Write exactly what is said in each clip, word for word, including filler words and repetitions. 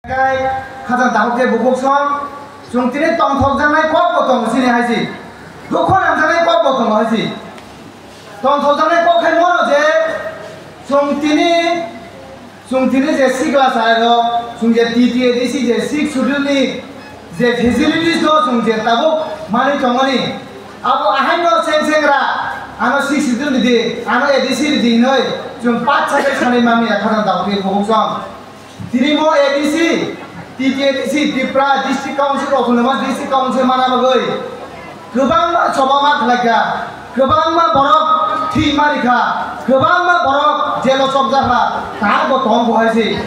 Kai khajang takhuk khe bukhuk song, chwng tini tongthokjaknai kok bo tongo chini hai si. Dukho nangjaknai kok bo tongo hai si. Tongthokjaknai kok khai mono je chwng tini, chwng tini je sikla chai rok, chwng je T T A D C je six schedule ni je facilities no chwng je tabuk manwi tongmani. Abo ahaino cheng chengra, ano six schedule ridi, ano A D C ridi hinoi chwng path sakai sanwi manwi ya khajang takhuk khe bukhuk song. Tini mo A D C, T T A D C, Tripura District Council, Autonomous District Council mana bagwi kwbangma choba ma khlai kha, kwbangma borok thwi ma ri kha, kwbangma borok jelo chopjak kha, tar bo tong bo hai se.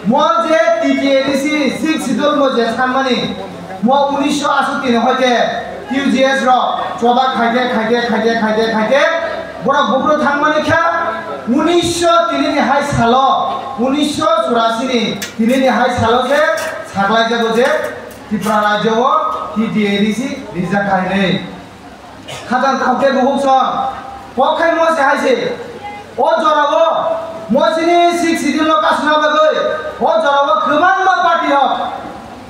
Mo je T T A D C six schedule mo je sanmani, mo unisho asoti ni hoite Q G S rok choba khaide, khaide, khaide, khaide, khaide, borok buphuru thangmani kha, unisho tini ni hai salo, unisho churasi ni tini ni hai salo se saklai jago je Tripura rajyo o T T A D C rijak hai nei. Khajang takhuk khe bukhuk song, kok khai mo se hai se. O jora o mo chini six schedule no kasuna bagwi, o jora o kwbangma party rok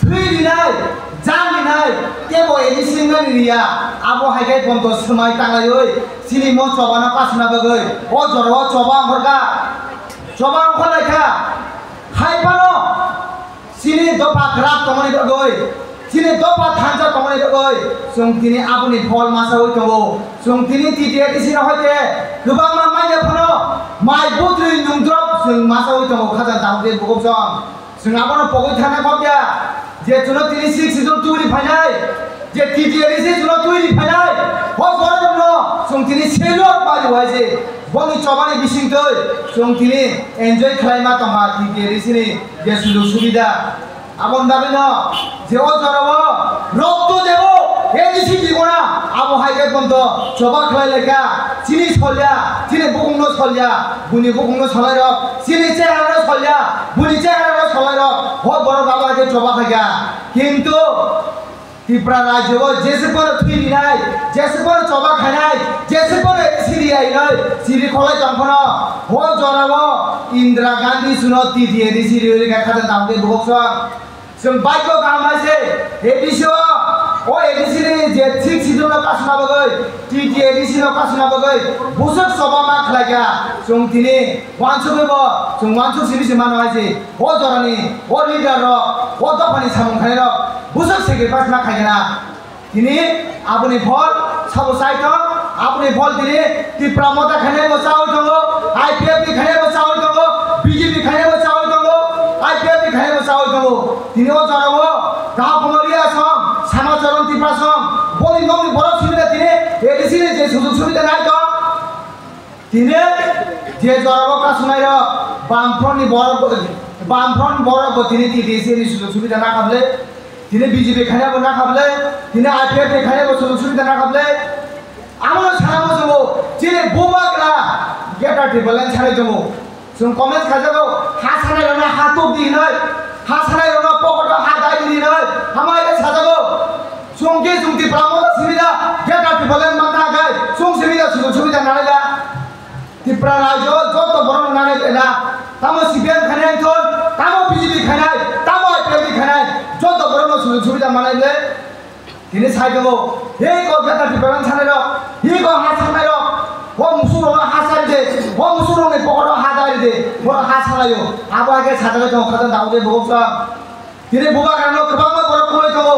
thwi rinai, jan rinai, tebo A D C wngmani riya, abo hai khe bonto swmai tanglaiwi chini mo choba no kasuna bagwi, o jora o choba ongkhorkha, choba ongkhorlaikha, hai phano chini dopha kwrak tongmani bagwi, chini dopha thansa tongmani bagwi, chwng tini aboni phol masaui tongo, chwng tini T T A D C no hoite kwbangma manya phano mai butri nungdrop chwng masaui tongo, khajang takhuk khe bukhuk song. Chwng abono pogwi thangna kok ya, je chwngno tini six schedule twi ri phainai, je T T A D C chwngno twi ri phainai, o borokno chwng tini selok bai rwai se, boni chobani bisingtwi chwng tini enjoy khlaima tongkha T T A D C ni je sujog subida. Aboni bagwino je o jorao rokto debo A D C tigona, abo hai khe bonto choba khlai laikha, chini solya, chini bukungno solya, buni bukungno solai rok, chini chehara no solya, buni chehara no solai rok, ho borok abo hai khe choba khaikha. Kintu Tripura rajyo o jese phano thwi rinai, jese phano choba khainai, jese phano A D C riya hinoi chiri kholai tong phano, ho jorao Indira Gandhi suno T T A D C riwi rikha khajang takhuk khe bukhuk song. Chwng baikho kaham hai se, A D C o, o A D C ni je six schedule no kasuna bagwi, T T A D C no kasuna bagwi, buswk choba ma khlai kha, chwng tini uansugwi bo, chwng uansuk simi se mano hai se, o jorani, o leader rok, o dophani samung khainai rok, buswk sacrifice ma khai kha na. Tini aboni phol sabo chai tong, aboni phol tini Tipra Motha khainai bo chaui tongo, I P F T khainai bo chaui tongo, B J P khainai bo chaui tongo, I P F T khainai bo chaui tongo. Tini o jorao Gahokomori Asong, Samacharan Tipra Song, boni nokni borok simi da tini A D C ni je sujog subida nai tong. Tini je jorao kasunai rok, Bamfront ni borok, Bamfront borok bo tini T T A D C ni sujog subida na kha bwle, tini B J P khaina bo na kha bwle, tini I P F T khaina bo sujog subida na kha bwle. Amo no sana mo chwngo, chini bubagra Greater Tipraland sanai tongo. Chwng comment khajago, ha sanai rok no ha tuk di hinoi, ha sanai rok no pocket o ha dai di hinoi, hama khe sajago. Chwng khe chwng Tipra Motha simi da, Greater Tipraland mantha khe, chwng simi da sujog subida nanai da. Tipra rajyo joto borok no nanai da. Tamo C P M khainai thon, tamo B J P khainai, tamo I P F T khainai, joto borok no sujog subida manai le. Tini sai tongo, he ko Greater Tipraland sanai rok, he ko ha sanai rok, ho musuk rok ha sai de, ho musuk rok ni pocket o ha dai de, ho ha sanai o, abo age sajago tong khajang dago de bokok sa. Tini bubagra no kwbangma borok kulai tongo.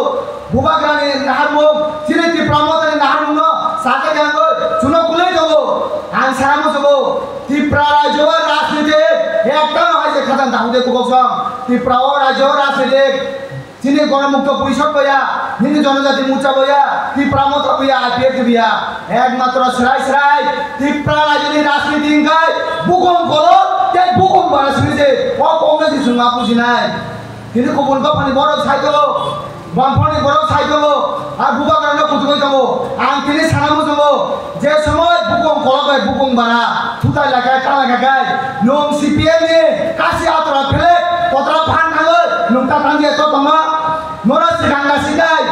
Bubagra ni naharmung, chini Tipra Motha ni naharmung no sajak yangwi chuno kulai tongo. Ang sana muchungo, Tipra rajyo o rajniti ekta no hai se khajang dahude kubok song. Tipra o rajyo o rajniti chini Gonomukto Porishod boya, nini Jonojati Morcha boya, Tipra Motha boya, I P F T boya. Ekmatro srai srai Tipra rajyo ni rajniti hingkai bukung kolok tei bukung bara sini se o Congress ni chwng ma bujinai. Tini kubun dophani borok sai tongo, Bamfront ni borok sai tongo, a bubagra no kuchugwi tongo. Ang tini sana muchungo, je somoi bukung kolok bai bukung bara thutai lakai ta lakai kai, nwng C P M ni kasi atora phele kotra phan thangwi nwng ta thangwi to tongma, nono swkang da sinai,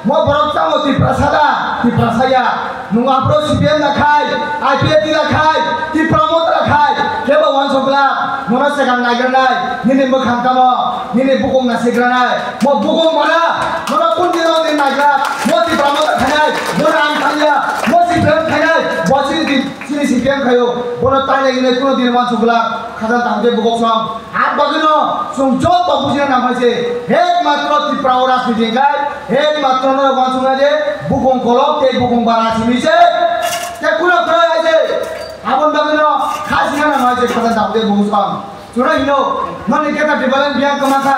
mo borok chango Tiprasa da, Tiprasa ya, nwng aphuru C P M da khai, I P F T da khai, Tipra Motha da khai, Kebo wansuk glak, nono swkang naigrwnai, nini mwkhang tamo, nini bukung nasigranai, mo bukung mana, nono kun dino ni naiglak, mo Tipra Motha khainai, bono ang thangya, mo C P M khainai, bo chini di-, chini C P M khaio, bono tailai hinwi kuno din wansuk glak, khajang tangde bukuk song. Ang bagwino chwng joto bujina nang hai se, ekmatro Tripura o rajniti hwnkhe, ekmatro norok wansuknai je bukung kolok tei bukung bara simi se, tei kuno kwrwi hai se. Aboni bagwino kha sina nang hai se khajang tangde bukuk song. Chwrai hino, nokni keta Tipraland biyang kwma kha,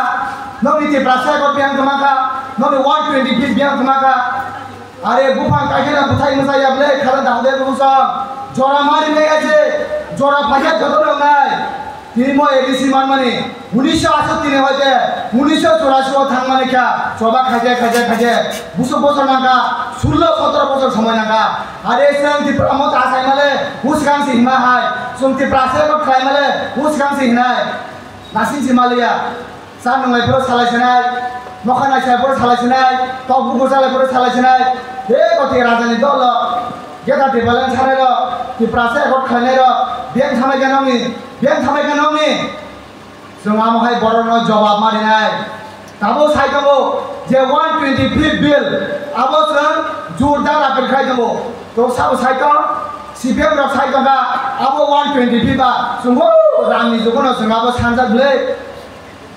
nokni Tiprasa ekot biyang kwma kha, nokni one twenty feet biyang kwma kha. Are buphang kaikheno bwthai mwchai ya ble khajang tangde bukuk song. Jora mari nai hai se, jora phaikhe joto nang nai. Tini mo A D C manmani, unisho asattini hoite, unisho churashi o thangmani kha, choba khaide, khaide, khaide, busuk bosor nangkha, sullo sotoro bosor somoi nangkha. Are chwng Tipra Motha achaimale, uskang se hima hai, chwng Tiprasa eko khlaimale, uskang se hinai, nasing se maliya. Cha nunglai phuru salai sinai, nokha naisai phuru salai sinai, tok bukur salai phuru salai sinai, he koti rajani dolo, geta Tipraland sanai rok, Tiprasa eko khlainai rok, biyang thamai khe nokni, biyang thamai khe nokni. Chwng amo hai borokno jobab ma rinai. Tabuk sai tongo je one twenty fifth bill, abo chwng jordar appeal khai tongo. To sabo sai tong, C P M rok sai tongkha, abo one twenty fifth ba chwng bo ramni jugono chwng abo sanjak bwle.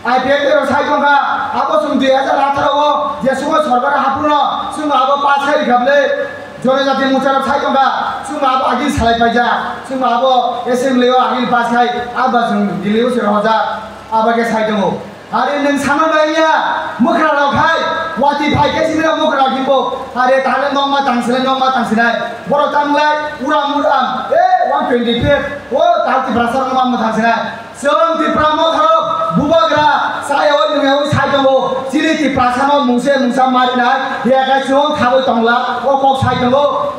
I P F T rok sai tongkha, abo chwng dui hajar atharo o je sumo sorkar haphurno chwng abo pass khai rikha bwle. Jonojati Morcha rok sai tongkha, chwng abo agil salai paijak, chwng abo assembly o agil pass khai, abo chwng Delhi o se rohorjak, abo khe sai tongo. Are nwng sana bai ya, mwkhra rok hai, wati phai khe sini rok mwkhra rok himbo, are tale nokma tang sile nokma tang sinai, borok tang lai, uram uram, e one twenty feet, o tal Tiprasa rok ma mwthang sinai. Chwng Tipra Motharok bubagra chayawai nungyawi sai tongo. Chini Tiprasano mungse mungsa marinai yakha chwng khabwi tongla o kok sai tongo.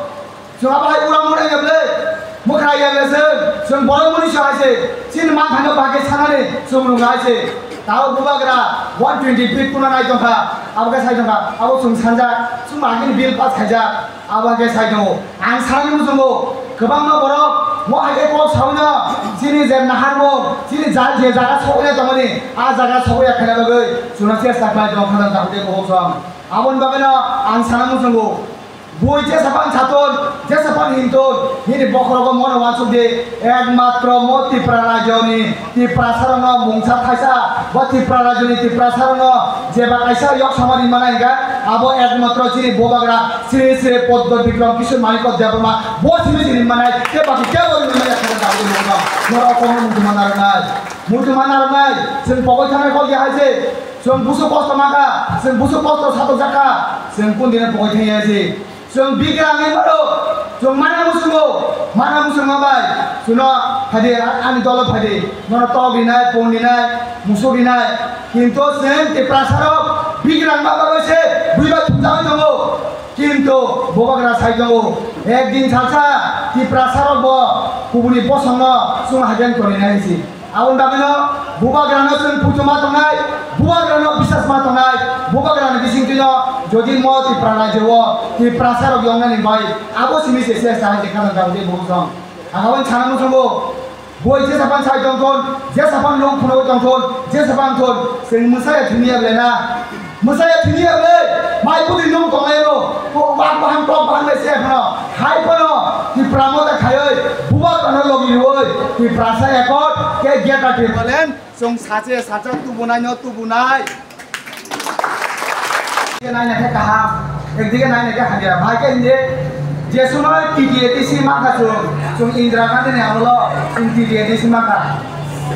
Chwng abo hai uram uram ya ble, mwkhra ya ble chwng, chwng borok muni sa hai se. Chini manthano bagwi sanani chwng rung hai se. Tao bubagra one twenty feet kuna nai tongkha, abo khe sai tongkha, abo chwng sanjak, chwng agini bill pass khaijak. Abo khe sai tongo. Ang sanani muchungo kwbangma borok mo hai khe kok saui no chini je naharmung, chini ja-, je jaga sokya tongmani, a jaga sokya khaina bagwi chwngno chesta khlai tongo khajang tangde bohok song. Aboni bagwino ang sana muchungo. Bui jesa phang saton, jesa phang hinton, nini bokhorogo mono wansuk di, ekmatro mo Tipra rajyoni Tiprasarokno mungsa thaisa, bo Tipra rajyoni Tiprasarokno jeba kaisa yok samani manai hingkha, abo ekmatro chini bubagra Sri Sri Poddo Bikram Kishore Manikya Debbarma, bo simi sini manai, tei baki kebo rimani maya khana dagwi nukno, norok kono muthuma narwknai, muthuma narwknai, chwng pogoi thangnai kok ya hai se, chwng busu kosto mankha, chwng busu kosto satokjakha, chwng kundina pogoi thangya hai se. Chwng bigrang ni mano, chwng mana muchungo, mana muchungma bai, chwngno phaidi, ani dolo phaidi, nono tok rinai, pon rinai, musuk rinai, kinto chwng Tiprasarok bigrang ma bagwi se buiba thumjagwi tongo, kinto bubagra sai tongo, ekdin salsa Tiprasarok bo kubuni bosongno chwng hagen torinai hinsi. Aboni bagwino bubagrano chwng puitu ma tongnai, bubagrano bisas ma tongnai, bubagrani bisingtwino jodi mo Tipra rajyo o Tiprasarok yoknani bai abo simi se se sa hai khe khajang tabuk tei bukhuk song. Ang aboni sana muchungo, boi jesa phano sai tongthon, jesa phano lung phunugwi tongthon, jesa phano thon, chwng mwsaya thwiniya belai na. Mwsaya thwiniya ble, mai bwtwi nung tonglaio, wak baham tok baham bai se phano, hai phano, Tipra Motha khaioi, bubagrano logi rwoi, Tiprasa Accord, khe Greater Tipraland, chwng sache sacha tubunaino tubunai. Ekdige naina khe kaham, ekdige naina khe hamya, bahai khe hinde, je somoi T T A D C mankha chwng, chwng Indira Gandhi ni amolo chwng T T A D C mankha.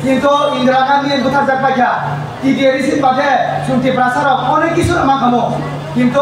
Kintu Indira Gandhi bwtharjak paikha, T T A D C bagwi chwng Tiprasa rok onek kisu rok mankha mo. Kintu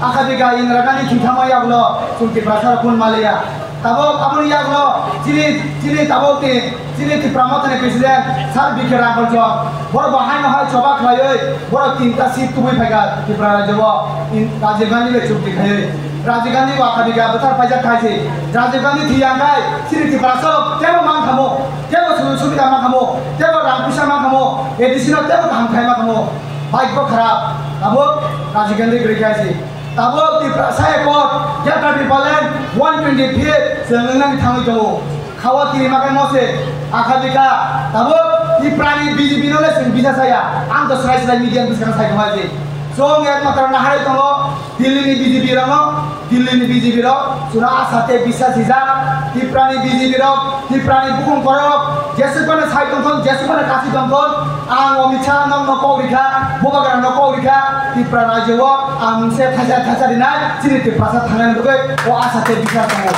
akha bikha Indira Gandhi thwithangma yagulo chwng Tiprasa rok kun maliya. Tabuk aboni yagulo chini, chini tabuk ni, chini Tipra Motha ni president Sir B K Rangkholchok. Borok bo haino hai choba khlaiwi borok tinta seat tubui phaikha Tripura rajyo o in-, Rajiv Gandhi bai chukti khaiwi. Rajiv Gandhi bo akha bikha bwthar paijak khai se. Rajiv Gandhi thwi yang khai chini Tiprasa rok tebo mankha mo, tebo sujog subida mankha mo, tebo rang puisa mankha mo, A D C no tebo kaham khai mankha mo. Bike bo kharap, tabuk Rajiv Gandhi kwrwi khai se. Tabuk Tiprasa Accord, Greater Tipraland, one twenty feet chwng wngnani thangwi tongo. Khawa kiri makai mose, akha bika, tabuk Tiprani B J P no le sing bisa saya, ang to srai srai media bwskango sai tongma se. Chwng ekmatro naharwi tongo, Delhi ni B J P rokno, Delhi ni B J P rok, chwngno asa tei bisa sijak, Tiprani B J P rok, Tiprani bukung korok, jesuk phano sai tongthon, jesuk phano kasi tongthon, ang Amit Shah nokno kok rikha, Bubagra no kok rikha, Tipra rajyo o ang se thaisa thaisa rinai, chini Tiprasa thangnani bagwi o asa tei bisa tongo.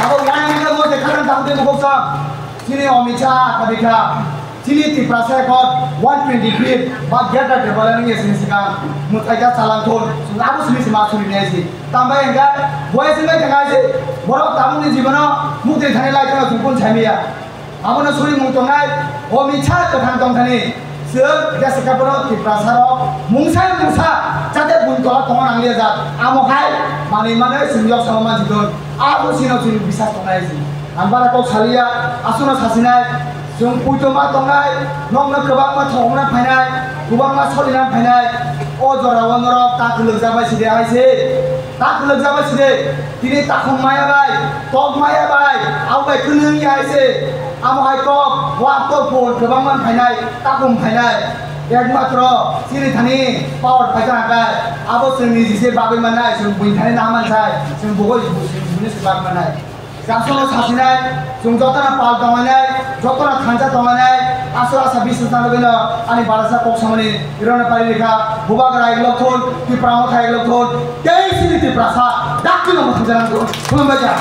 Abo wani nokno mo se kharan tabuk tei bukuk sa, chini Amit Shah akha bika, chini Tiprasa ekot one twenty feet ba greater Tipraland ni sini sikang mwtai ta chalang thon, abo sini sima suri nai si. Tambai hingka, boya sini thangai si, borok tabukni jibono mukti thani lai tongna sungkun saimiya. Abono suri mung tongnai, o mitsa kwthang tongthani, chwng jesa kaphano Tiprasa rok mungsa mungsa jate bun tola tongna nangliya jak, amo hai manwi manwi chwng yok samo mansi don, abo sino chwng bisas tongnai si. Ang bara kok saliya, aswkno sasinai, chwng puito ma tongnai, nokno kwbangma thokna phainai, kwbangma solina phainai, o jorao norok ta kwlwkjak bai sidi hai se. Ta kwlwkjak bai sidi, tini takhum maya bai, tok maya bai, abo bai kwlwng ya hai se. Amo hai tok, wa tok phul kwbangma phainai, takhum phainai. Ekmatro chini thani power phaikha hwnkhe, abo chwng niji se bagwi mannai, chwng buini thani na mansai, chwng bugui, chwng buini se bagwi mannai. Jasono sasinai, chwng jotono pal tonglainai, jotono thansa tonglainai, aswk asa biswas nangwi no ani barasa kok samani rwna pari rikha, Bubagra eglok thun, Tipra Motha eglok thun, tei chini Tiprasa dakti no mwthangjanang thun, khulumbai ja.